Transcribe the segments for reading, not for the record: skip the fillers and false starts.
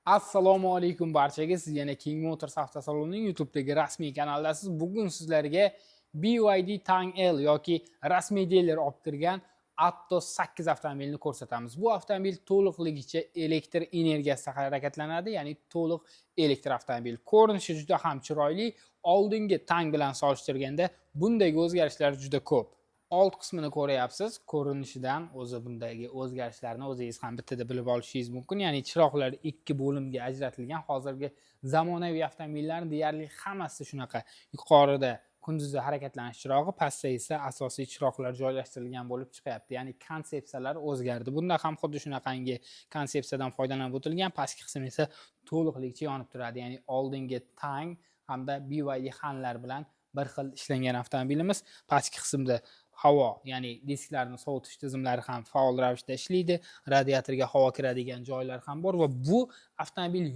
Assalomu alaykum barchaga. Siz yana King Motors avtosalonining YouTube'dagi rasmiy kanalidasiz. Bugun sizlarga BYD Tang L yoki rasmiy diler olib kirgan Atto 8 avtomobilini ko'rsatamiz. Bu avtomobil to'liqligicha elektr energiyasida harakatlanadi, ya'ni to'liq elektr avtomobil. Ko'rinishi juda ham chiroyli. Oldingi Tang bilan solishtirganda bundagi o'zgarishlar juda ko'p. Old qismini ko'ryapsiz, ko'rinishidan o'zi bundagi o'zgarishlarni o'zingiz ham bittada bilib olishingiz mumkin. Ya'ni chiroqlar ikki bo'limga ajratilgan. Hozirgi zamonaviy avtomobillarni deyarli hammasi shunaqa. Yuqorida kunduzgi harakatlanish chirog'i, pastda esa asosiy chiroqlar joylashtirilgan bo'lib chiqyapti. Ya'ni konsepsiyalar o'zgardi. Bunda ham xuddi shunaqangi konsepsiyadan foydalanib o'tilgan. Pastki qism esa to'liqligicha yonib turadi. Ya'ni oldingi Tang hamda BYD Hanlar bilan bir xil ishlangan avtomobilimiz. Pastki qismda havo, ya'ni disklarni sovutish tizimlari ham faol ravishda ishlaydi. Radiatorga havo kiradigan joylar ham bor va bu avtomobil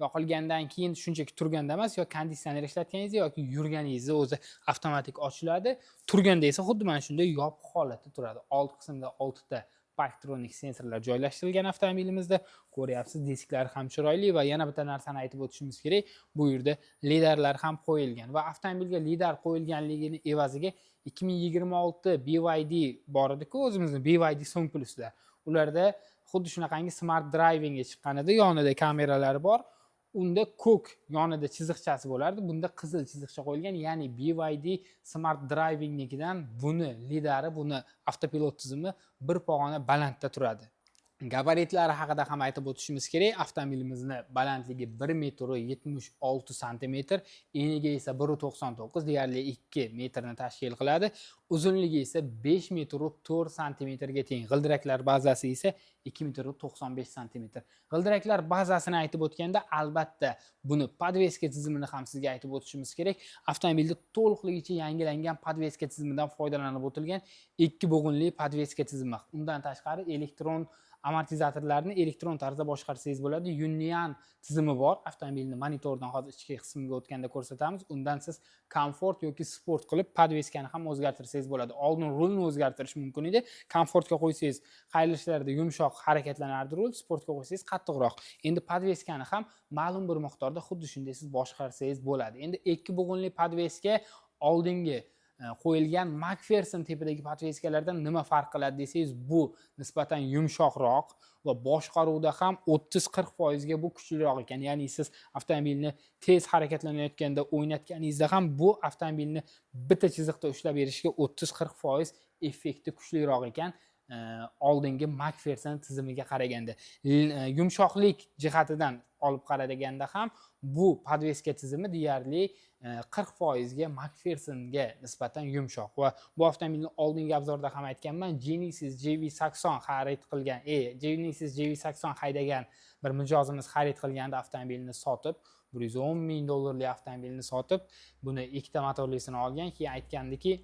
yoqilgandan keyin shunchaki turganda emas, yo konditsioner ishlatganingizda yoki yurganingizda o'zi avtomatik ochiladi. Turganda esa xuddi mana shunday yopiq holatda turadi. Old qismda oltita Parktronic sensorlar joylashtirilgan avtomobilimizda. Ko'ryapsiz, disklari ham chiroyli va yana bitta narsani aytib o'tishimiz kerak: bu yerda lidarlar ham qo'yilgan va avtomobilga lidar qo'yilganligini evaziga 2026 BYD bor ediku, o'zimizni BYD Song Pluslar, ularda xuddi shunaqangi smart drivingga chiqqan edi, yonida kameralari bor. Unda ko'k yonida chiziqchasi bo'lardi, bunda qizil chiziqcha qo'yilgan. Ya'ni BYD smart drivingnikidan buni lidari, buni avtopilot tizimi bir pog'ona balandda turadi. Gabaritlari haqida ham aytib o'tishimiz kerak. Avtomobilimizni balandligi 1 metr 76 santimetr, eniga esa 1,99, deyarli 2 metrni tashkil qiladi. Uzunligi esa 5 metr 4 santimetrga teng. G'ildiraklar bazasi esa 2 metr 95 santimetr. G'ildiraklar bazasini aytib o'tganda, albatta, buni подвеска tizimini ham sizga aytib o'tishimiz kerak. Avtomobilda to'liqligicha yangilangan подвеска tizimidan foydalanib o'tilgan, ikki bo'g'inli подвеска tizimi. Undan tashqari, elektron amortizatorlarni elektron tarzda boshqarsangiz bo'ladi. Yunnian tizimi bor. Avtomobilni monitordan hozir ichki qismiga o'tganda ko'rsatamiz. Undan siz komfort yoki sport qilib подвеска ni ham o'zgartirsangiz bo'ladi. Oldin rulni o'zgartirish mumkin edi. Komfortga qo'ysangiz, qayrilishlarda yumshoq harakatlanardi rul, sportga qo'ysangiz qattiqroq. Endi подвеска ni ham ma'lum bir miqdorda xuddi shunday siz boshqarsangiz bo'ladi. Endi ikki bo'g'inli подвеска oldingi qo'yilgan Makferson tipidagi подвеска lardan nima farq qiladi desangiz, bu nisbatan yumshoqroq va boshqaruvda ham 30-40 foizga bu kuchliroq ekan. Ya'ni siz avtomobilni tez harakatlanayotganda o'ynatganingizda ham bu avtomobilni bitta chiziqda ushlab berishga 30-40 foiz effekti kuchliroq ekan oldingi Makferson tizimiga qaraganda. Yumshoqlik jihatidan olib qaraganda ham bu подвеска tizimi deyarli 40 foizga Makfersonga nisbatan yumshoq. Va bu avtomobilni oldingi обзор da ham aytganman, Genesis GV80 xarid qilgan, Genesis GV80 haydagan bir mijozimiz xarid qilganda avtomobilni sotib, 110 000 dollarlik avtomobilni sotib, buni ikkita motorlisini olgan. Keyin aytgandiki,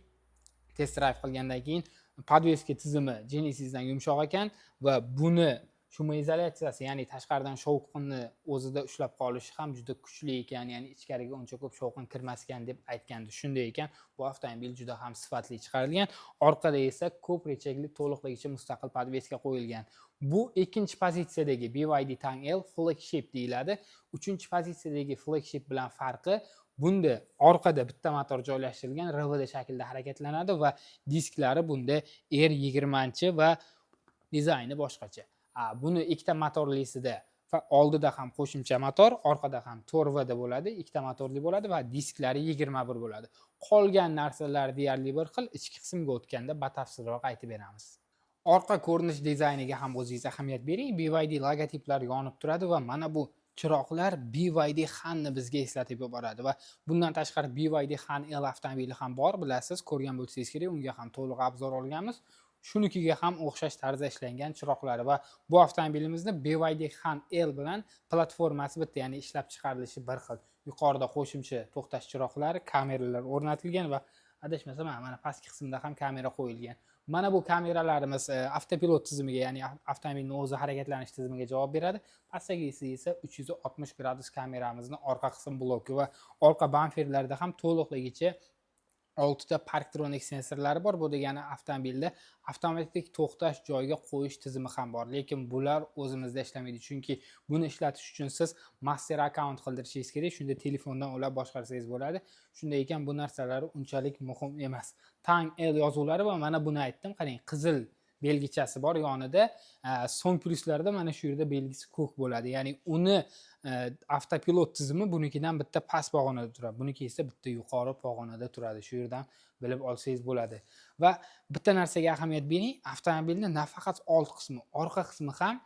test drive qilgandan keyin подвеска tizimi Genesisdan yumshoq ekan va buni шумоизоляция si, ya'ni tashqaridan shovqinni o'zida ushlab qolishi ham juda kuchli ekan, ya'ni ichkariga uncha ko'p shovqin kirmas ekan deb aytgandi. Shunday ekan, bu avtomobil juda ham sifatli chiqarilgan. Orqada esa ko'p рычаг li to'liqligicha mustaqil подвеска qo'yilgan. Bu ikkinchi pozitsiyadagi BYD Tang L flagship deyiladi. Uchinchi pozitsiyadagi flagship bilan farqi, bunda orqada bitta motor joylashtirilgan, РВД shaklida harakatlanadi va disklari bunda R 20 va dizayni boshqacha. Buni ikkita motorlisida oldida ham qo'shimcha motor, orqada ham 4 ВД bo'ladi, ikkita motorli bo'ladi va disklari 21 bo'ladi. Qolgan narsalar deyarli bir xil. Ichki qismga o'tganda batafsilroq aytib beramiz. Orqa ko'rinish dizayniga ham o'zingiz ahamiyat bering. BYD logotiplari yonib turadi va mana bu chiroqlar BYD Hanni bizga eslatib yuboradi. Va bundan tashqari, BYD Han L avtomobili ham bor, bilasiz, ko'rgan bo'lsangiz kerak, unga ham to'liq обзор olganmiz. Shunikiga ham o'xshash tarzda ishlangan chiroqlari va bu avtomobilimizni BYD Han L bilan platformasi bitta, ya'ni ishlab chiqarilishi bir xil. Yuqorida qo'shimcha to'xtash chiroqlari, kameralar o'rnatilgan va adashmasam, mana pastki qismida ham kamera qo'yilgan. Mana bu kameralarimiz avtopilot tizimiga, ya'ni avtomobilni o'zi harakatlanish tizimiga javob beradi. Pastdagisi esa 360 gradus kameramizni orqa qism bloki va orqa bamperlarda ham to'liqligicha 6 ta Parktronic sensorlari bor. Bu degani avtomobilda avtomatik to'xtash joyiga qo'yish tizimi ham bor. Lekin bular o'zimizda ishlamaydi, chunki buni ishlatish uchun siz master akkaunt qildirishingiz kerak. Shunda telefondan ulab boshqarsangiz bo'ladi. Shunday ekan, bu narsalar unchalik muhim emas. Tang L yozuvlari va mana buni aytdim. Qarang, qizil belgichasi bor yonida. Song pluslarda mana shu yerda belgisi ko'k bo'ladi. Ya'ni uni avtopilot tizimi bunikidan bitta past pog'onada turadi. Buniki esa bitta yuqori pog'onada turadi. Shu yerdan bilib olsangiz bo'ladi. Va bitta narsaga ahamiyat bering, avtomobilni nafaqat old qismi, orqa qismi ham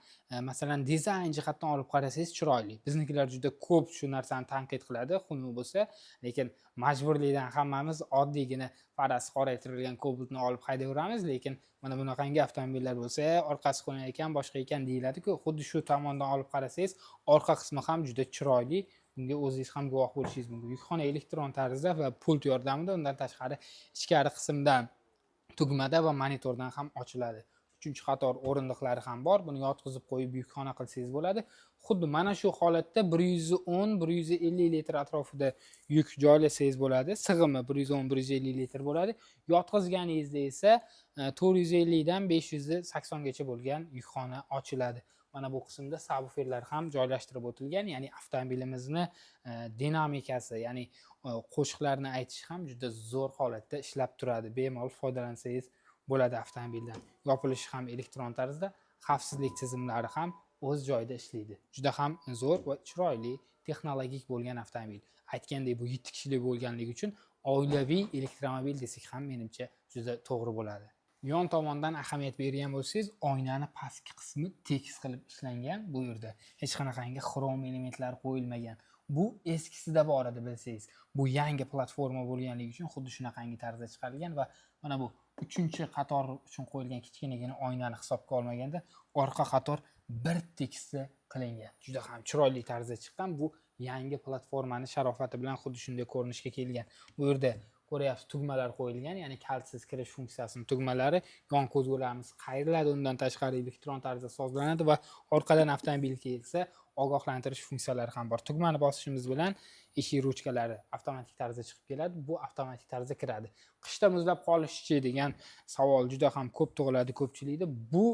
masalan, dizayn jihatdan olib qarasangiz chiroyli. Biznikilar juda ko'p shu narsani tanqid qiladi, xunuk bo'lsa, lekin majburlikdan hammamiz oddiygina farasi qoraytirilgan Cobaltni olib haydayveramiz, lekin mana bunaqangi avtomobillar bo'lsa, orqasi xunuk ekan, boshqa ekan deyiladi-ku. Xuddi shu tomondan olib qarasangiz, orqa qismi ham juda chiroyli. Bunga o'zingiz ham guvoh bo'lishingiz mumkin. Yukxona elektron tarzda va pult yordamida, undan tashqari ichkari qismdan tugmada va monitordan ham ochiladi. Uchinchi qator o'rindiqlari ham bor. Buni yotqizib qo'yib yukxona qilsangiz bo'ladi. Xuddi mana shu holatda 110-150 litr atrofida yuk joylasangiz bo'ladi. Sig'imi 110-150 litr bo'ladi. Yotqizganingizda esa 450 dan 580 gacha bo'lgan yukxona ochiladi. Mana bu qismda sabvuferlar ham joylashtirib o'tilgan, ya'ni avtomobilimizni dinamikasi, ya'ni qo'shiqlarni aytish ham juda zo'r holatda ishlab turadi. Bemalol foydalansangiz bo'ladi avtomobildan. Yopilishi ham elektron tarzda, xavfsizlik tizimlari ham o'z joyida ishlaydi. Juda ham zo'r va chiroyli, texnologik bo'lgan avtomobil. Aytgandek, bu 7 kishilik bo'lganligi uchun oilaviy elektromobil desak ham menimcha juda to'g'ri bo'ladi. Yon tomondan ahamiyat bergan bo'lsangiz, oynani pastki qismi tekis qilib ishlangan bu yerda. Hech qanaqangi xrom elementlar qo'yilmagan. Bu eskisida bor edi, bilsangiz. Bu yangi platforma bo'lganligi uchun xuddi shunaqangi tarzda chiqarilgan va mana bu uchinchi qator uchun qo'yilgan kichkinagina oynani hisobga olmaganda orqa qator bir tekisda qilingan. Juda ham chiroyli tarzda chiqqan. Bu yangi platformani sharofati bilan xuddi shunday ko'rinishga kelgan. Bu yerda ko'ryapsiz, tugmalar qo'yilgan, ya'ni kalitsiz kirish funksiyasining tugmalari, yon ko'zgularimiz qayriladi, undan tashqari elektron tarzda sozlanadi va orqadan avtomobil kelsa ogohlantirish funksiyalari ham bor. Tugmani bosishimiz bilan eshik ruchkalari avtomatik tarzda chiqib keladi, bu avtomatik tarzda kiradi. Qishda muzlab qolishichi degan savol juda ham ko'p tug'iladi ko'pchilikda. Bu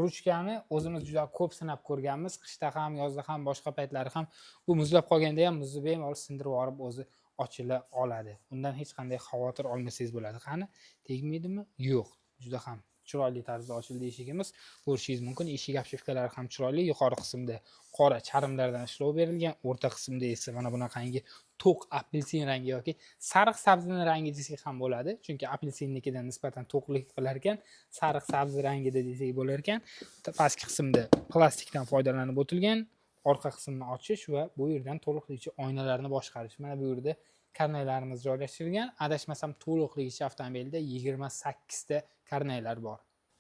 ruchkani o'zimiz juda ko'p sinab ko'rganmiz. Qishda ham, yozda ham, boshqa paytlari ham bu muzlab qolganda ham muzni bemalol sindirib yuborib o'zi ochila oladi. Undan hech qanday xavotir olmasangiz bo'ladi. Qani, tegmaydimi? Yo'q. Juda ham chiroyli tarzda ochildi eshigimiz. Ko'rishingiz mumkin, eshik обшивка lari ham chiroyli. Yuqori qismda qora charmlardan ishlov berilgan, o'rta qismda esa mana bunaqangi to'q apelsin rangi yoki sariq sabzini rangi desak ham bo'ladi. Chunki apelsinnikidan nisbatan to'qlik qilar ekan, sariq sabzi rangida desak bo'lar ekan. Pastki qismda plastikdan foydalanib o'tilgan. Orqa qismni ochish va bu yerdan to'liqligicha oynalarni boshqarish. Mana bu yerda karnaylarimiz joylashtirilgan. Adashmasam, to'liqligicha avtomobilda 28 ta karnaylar bor.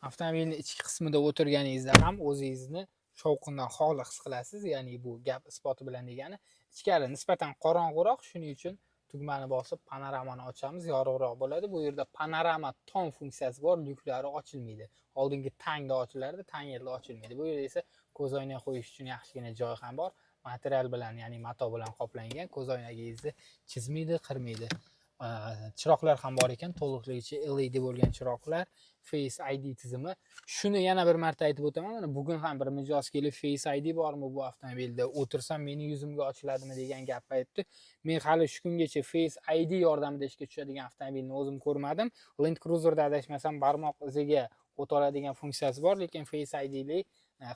Avtomobilni ichki qismida o'tirganingizda ham o'zingizni shovqindan xoli his qilasiz. Ya'ni bu gap isboti bilan degani, ichkari nisbatan qorong'uroq, shuning uchun tugmani bosib panoramani ochamiz, yorug'roq bo'ladi. Bu yerda panorama tom funksiyasi bor, lyuklari ochilmaydi. Oldingi Tangda ochilardi, Tangerda ochilmaydi. Bu yerda esa ko'zoynak qo'yish uchun yaxshigina joy ham bor. Material bilan, ya'ni mato bilan qoplangan, ko'zoynagingizni chizmaydi, qirmaydi. Chiroqlar ham bor ekan, to'liqligicha LED bo'lgan chiroqlar, Face ID tizimi. Shuni yana bir marta aytib o'taman. Mana bugun ham bir mijoz kelib, Face ID bormi bu avtomobilda, o'tirsam meni yuzimga ochiladimi degan gap aytdi. Men hali shu kungacha Face ID yordamida ishga tushadigan avtomobilni o'zim ko'rmadim. Land Cruiserda adashmasam barmoq iziga o'ta oladigan funksiyasi bor, lekin Face IDli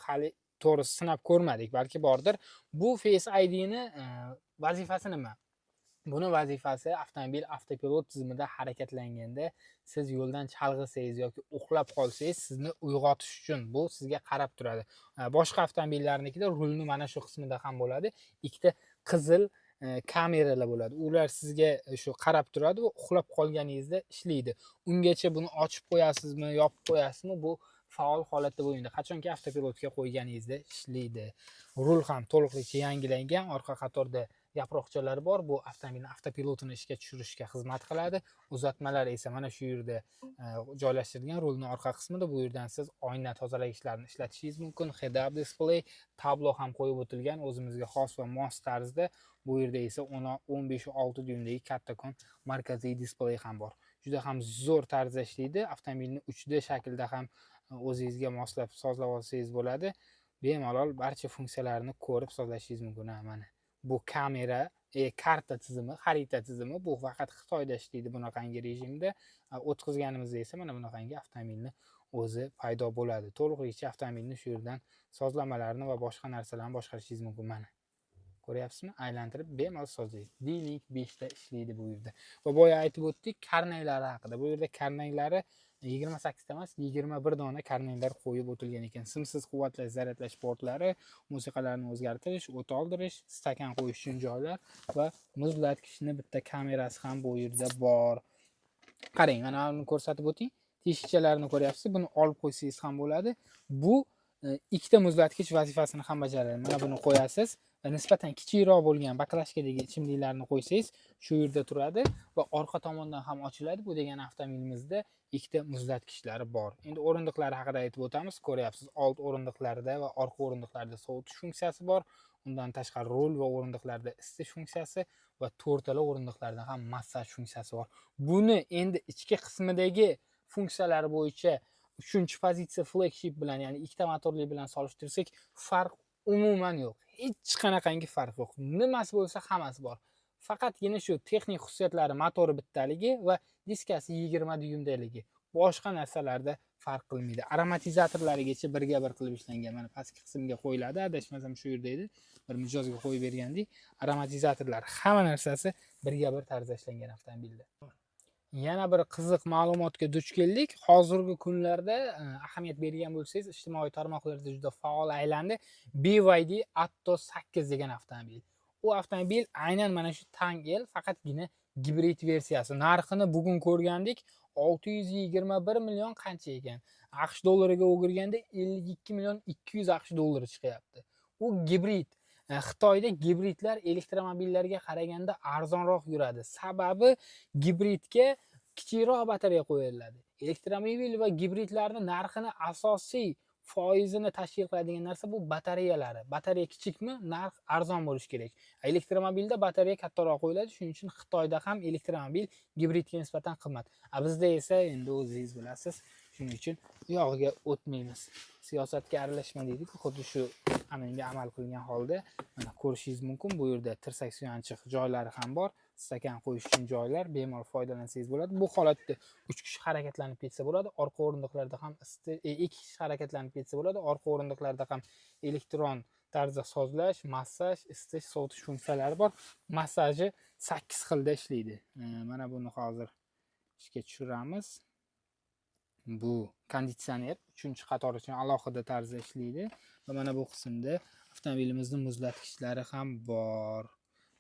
hali to'g'risi sinab ko'rmadik, balki bordir. Bu Face IDni vazifasi nima? Buni vazifasi avtomobil avtopilot tizimida harakatlanganda siz yo'ldan chalg'isangiz yoki uxlab qolsangiz sizni uyg'otish uchun bu sizga qarab turadi. Boshqa avtomobillarnikida rulni mana shu qismida ham bo'ladi. Ikkita qizil kameralar bo'ladi. Ular sizga shu qarab turadi va uxlab qolganingizda ishlaydi. Ungacha buni ochib qo'yasizmi, yopib qo'yasizmi, bu faol holatda bo'lmaydi. Qachonki avtopilotga qo'yganingizda ishlaydi. Rul ham to'liqligicha yangilangan, orqa qatorda yaproqchalar bor. Bu avtomobilni avtopilotini ishga tushirishga xizmat qiladi. Uzatmalar esa mana shu yerda joylashtirilgan rulni orqa qismida. Bu yerdan siz oyna tozalagichlarni ishlatishingiz mumkin. Head-up display, tablo ham qo'yib o'tilgan o'zimizga xos va mos tarzda. Bu yerda esa 15.6 dyuymdagi kattakon markaziy displey ham bor. Juda ham zo'r tarzda ishlaydi. Avtomobilni 3D shaklda ham o'zingizga moslab sozlab olsangiz bo'ladi. Bemalol barcha funksiyalarni ko'rib sozlashingiz mumkin. Ha, mana bu kamera, karta tizimi, xarita tizimi, bu faqat Xitoyda ishlaydi bunaqangi rejimda. O'tkazganimizda esa mana bunaqangi avtomobilni o'zi paydo bo'ladi. To'liqligicha avtomobilni shu yerdan sozlamalarni va boshqa narsalarni boshqarishingiz mumkin. Mana ko'ryapsizmi? Aylantirib bemalol sozlaysiz. D-Link 5 ta ishlaydi bu yerda. Va boya aytib o'tdik karnaylari haqida. Bu yerda karnaylari 28 ta emas, 21 dona karnaylar qo'yib o'tilgan ekan. Simsiz quvvatlash, zaryadlash portlari, musiqalarni o'zgartirish, o't oldirish, stakan qo'yish uchun joylar va muzlatgichni bitta kamerasi ham bu yerda bor. Qarang, mana buni ko'rsatib o'ting. Teshikchalarini ko'ryapsiz. Buni olib qo'ysangiz ham bo'ladi. Bu ikkita muzlatgich vazifasini ham bajaradi. Mana buni qo'yasiz va nisbatan kichikroq bo'lgan baklashkadagi ichimliklarni qo'ysangiz, shu yerda turadi va orqa tomondan ham ochiladi. Bu degani avtomobilimizda ikkita muzlatgichlari bor. Endi o'rindiqlari haqida aytib o'tamiz. Ko'ryapsiz, old o'rindiqlarda va orqa o'rindiqlarda sovutish funksiyasi bor. Undan tashqari rul va o'rindiqlarda isitish funksiyasi va to'rtala o'rindiqlarda ham massaj funksiyasi bor. Buni endi ichki qismidagi funksiyalari bo'yicha 3 pozitsiya flagship bilan, ya'ni ikkita motorli bilan solishtirsak, farq umuman yo'q. Hech qanaqangi farq yo'q. Nimasi bo'lsa hammasi bor. Faqatgina shu texnik xususiyatlari, motori bittaligi va diskasi 20 dyuymdaligi. Boshqa narsalarda farq qilmaydi. Aromatizatorlarigacha birga bir qilib ishlangan. Mana pastki qismga qo'yiladi. Adashmasam shu yerda edi. Bir mijozga qo'yib bergandik. Aromatizatorlar, hamma narsasi birga bir tarzda ishlangan avtomobilda. Yana bir qiziq ma'lumotga duch keldik. Hozirgi kunlarda ahamiyat bergan bo'lsangiz, ijtimoiy tarmoqlarda juda faol aylandi BYD Atto 8 degan avtomobil. U avtomobil aynan mana shu Tang L, faqatgina gibrid versiyasi. Narxini bugun ko'rgandik, 621 million qancha ekan? AQSh dollariga o'girganda 52 million 200 AQSh dollari chiqyapti. U gibrid. Xitoyda gibridlar elektromobillarga qaraganda arzonroq yuradi. Sababi gibridga kichikroq batareya qo'yiladi. Elektromobil va gibridlarni narxini asosiy foizini tashkil qiladigan narsa bu batareyalari. Batareya kichikmi, narx arzon bo'lishi kerak. Elektromobilda batareya kattaroq qo'yiladi, shuning uchun Xitoyda ham elektromobil gibridga nisbatan qimmat. Bizda esa endi o'zingiz bilasiz, shuning uchun u yog'iga o'tmaymiz. Siyosatga aralashma deydi-ku, xuddi shu anaga amal qilgan holda mana ko'rishingiz mumkin. Bu yerda tirsak suyanchiq joylari ham bor, stakan qo'yish uchun joylar, bemalol foydalansangiz bo'ladi. Bu holatda 3 kishi harakatlanib ketsa bo'ladi. Orqa o'rindiqlarda ham 2 kishi harakatlanib ketsa bo'ladi. Orqa o'rindiqlarda ham elektron tarzda sozlash, massaj, isitish, sovutish funksiyalari bor. Massaji 8 xilda ishlaydi. Mana buni hozir ishga tushiramiz. Bu konditsioner 3-qator uchun alohida tarzda ishlaydi va mana bu qismda avtomobilimizning muzlatgichlari ham bor.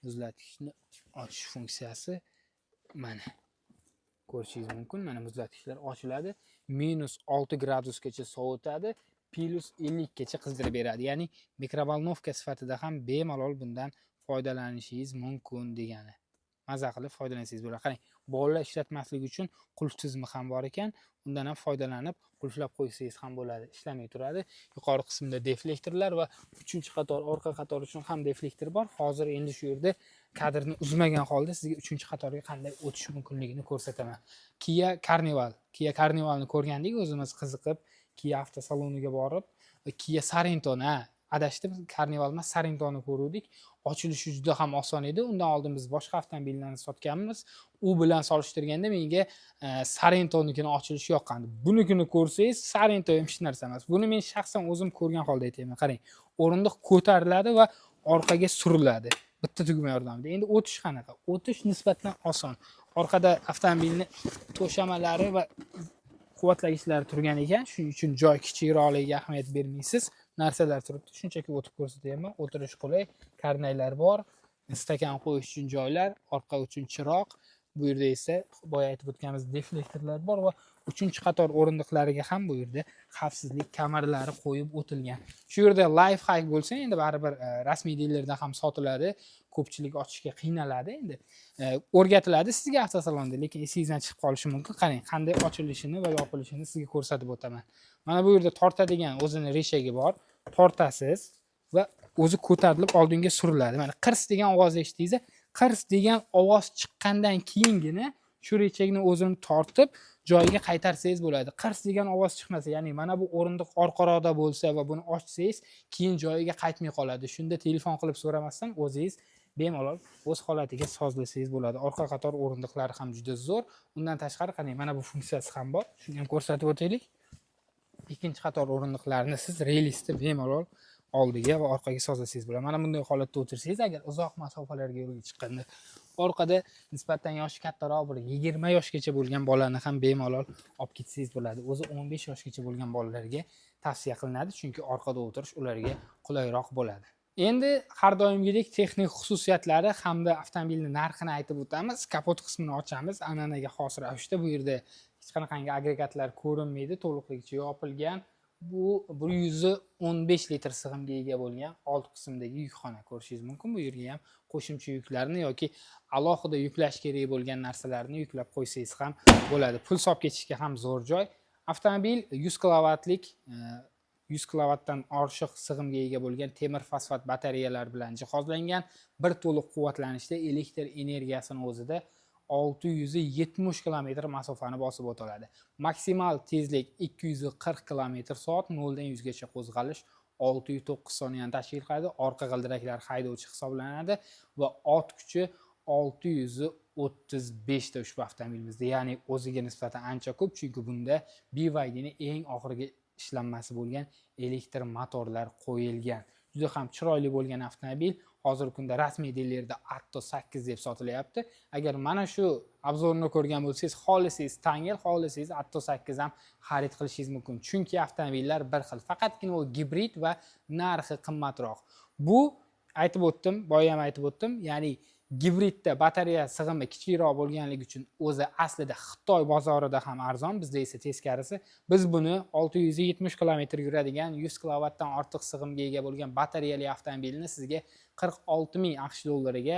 Muzlatgichni ochish funksiyasi mana ko'rishingiz mumkin. Mana muzlatgichlar ochiladi. -6 gradusgacha sovutadi, +50 gacha qizdirib beradi. Ya'ni mikrovolnovka sifatida ham bemalol bundan foydalanishingiz mumkin degani. Maza qilib foydalansangiz bo'ladi. Qarang, bolalar ishlatmasligi uchun qulf tizimi ham bor ekan. Undan ham foydalanib qulflab qo'ysangiz ham bo'ladi. Ishlamay turadi. Yuqori qismda deflektorlar va 3-qator, orqa qator uchun ham deflektor bor. Hozir endi shu yerda kadrni uzmagan holda sizga 3-qatorga qanday o'tish mumkinligini ko'rsataman. Kia Carnival. Kia Carnivalni ko'rgandik, o'zimiz qiziqib Kia avtosaloniga borib, Kia Sorento, ha, adashdim, Carnival emas, Sorentoni ko'ruvdik. Ochilishi juda ham oson edi. Undan oldin biz boshqa avtomobillarni sotganmiz. U bilan solishtirganda menga Sorentonikini ochilishi yoqqandi. Bunikini ko'rsangiz, Sorento ham hech narsa emas. Buni men shaxsan o'zim ko'rgan holda aytyapman. Qarang, o'rindiq ko'tariladi va orqaga suriladi. Bitta tugma yordamida. Endi o'tish qanaqa? O'tish nisbatan oson. Orqada avtomobilni to'shamalari va quvvatlagichlari turgan ekan. Shuning uchun joy kichikroqligiga ahamiyat bermaysiz. Narsalar turibdi. Shunchaki o'tib ko'rsatyapman. O'tirish qulay, karnaylar bor, stakan qo'yish uchun joylar, orqa uchun chiroq. Bu yerda esa boya aytib o'tganimiz deflektorlar bor va 3-qator o'rindiqlariga ham bu yerda xavfsizlik kamarlari qo'yib o'tilgan. Shu yerda life hack bo'lsa, endi baribir rasmiy dilerda ham sotiladi. Ko'pchilik ochishga qiynaladi endi. O'rgatiladi sizga avtosalonda, lekin esingizdan chiqib qolishi mumkin. Qarang, qanday ochilishini va yopilishini sizga ko'rsatib o'taman. Mana bu yerda tortadigan o'zini reshagi bor. Tortasiz va o'zi ko'tarilib oldinga suriladi. Mana qirs degan ovoz eshitdingiz, qirs degan ovoz chiqqandan keyingina Shu richagni o'zini tortib joyiga qaytarsangiz bo'ladi. Qirs degan ovoz chiqmasa, ya'ni mana bu o'rindiq orqaroqda bo'lsa va buni ochsangiz, keyin joyiga qaytmay qoladi. Shunda telefon qilib so'ramasdan o'zingiz bemalol o'z holatiga sozlasangiz bo'ladi. Orqa qator o'rindiqlari ham juda zo'r. Undan tashqari, qarang, mana bu funksiyasi ham bor. Shuni ham ko'rsatib o'taylik. Ikkinchi qator o'rindiqlarni siz relsda bemalol oldiga va orqaga sozlasangiz bo'ladi. Mana bunday holatda o'tirsangiz, agar uzoq masofalarga yo'lga chiqqanda orqada nisbatan yoshi kattaroq, bir 20 yoshgacha bo'lgan bolani ham bemalol olib ketsangiz bo'ladi. O'zi 15 yoshgacha bo'lgan bolalarga tavsiya qilinadi, chunki orqada o'tirish ularga qulayroq bo'ladi. Endi har doimgidek texnik xususiyatlari hamda avtomobilni narxini aytib o'tamiz. Kapot qismini ochamiz. An'anaga xos ravishda bu yerda hech qanaqangi agregatlar ko'rinmaydi, to'liqligicha yopilgan. Bu 115 litr sig'imga ega bo'lgan old qismdagi yukxona, ko'rishingiz mumkin. Bu yerga ham qo'shimcha yuklarni yoki alohida yuklash kerak bo'lgan narsalarni yuklab qo'ysangiz ham bo'ladi. Pul solib ketishga ham zo'r joy. Avtomobil 100 kilovatlik, 100 kilovatdan oshiq sig'imga ega bo'lgan temir fosfat batareyalar bilan jihozlangan. Bir to'liq quvvatlanishda elektr energiyasini o'zida 670 kilometr masofani bosib o'ta oladi. Maksimal tezlik 240 kilometr soat, 0 dan 100 gacha qo'zg'alish 6,9 soniyani tashkil qiladi. Orqa g'ildiraklar haydovchi hisoblanadi va ot kuchi 635 ta ushbu avtomobilimizda, ya'ni o'ziga nisbatan ancha ko'p, chunki bunda BYDni eng oxirgi ishlanmasi bo'lgan elektr motorlar qo'yilgan. Juda ham chiroyli bo'lgan avtomobil hozirgi kunda rasmiy dilerda Atto 8 deb sotilyapti. Agar mana shu обзор ni ko'rgan bo'lsangiz, xohlasangiz Tangle, xohlasangiz Atto 8 ham xarid qilishingiz mumkin, chunki avtomobillar bir xil, faqatgina u gibrid va narxi qimmatroq. Bu aytib o'tdim, boya ham aytib o'tdim, ya'ni gibridda batareya sig'imi kichikroq bo'lganligi uchun o'zi aslida Xitoy bozorida ham arzon, bizda esa teskarisi. Biz buni 670 kilometr yuradigan, 100 kilovatdan ortiq sig'imga ega bo'lgan batareyali avtomobilni sizga 46 ming AQSh dollariga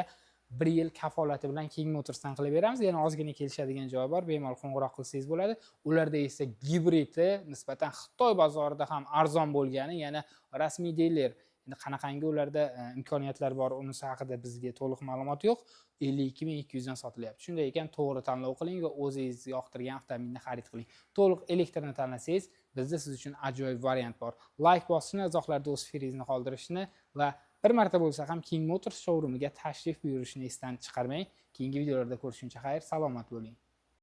bir yil kafolati bilan King Motorsdan qilib beramiz. Yana ozgina kelishadigan joyi bor, bemalol qo'ng'iroq qilsangiz bo'ladi. Ularda esa gibridi nisbatan Xitoy bozorida ham arzon bo'lgani, yana rasmiy diler. Endi qanaqangi ularda imkoniyatlar bor, unisi haqida bizga to'liq ma'lumot yo'q. 52 200 dan sotilyapti. Shunday ekan, to'g'ri tanlov qiling va o'zingiz yoqtirgan avtomobilni xarid qiling. To'liq elektrni tanlasangiz, bizda siz uchun ajoyib variant bor. Layk bosishni, izohlarda o'z fikringizni qoldirishni va bir marta bo'lsa ham King Motors showroomiga tashrif buyurishni esdan chiqarmang. Keyingi videolarda ko'rishguncha xayr, salomat bo'ling.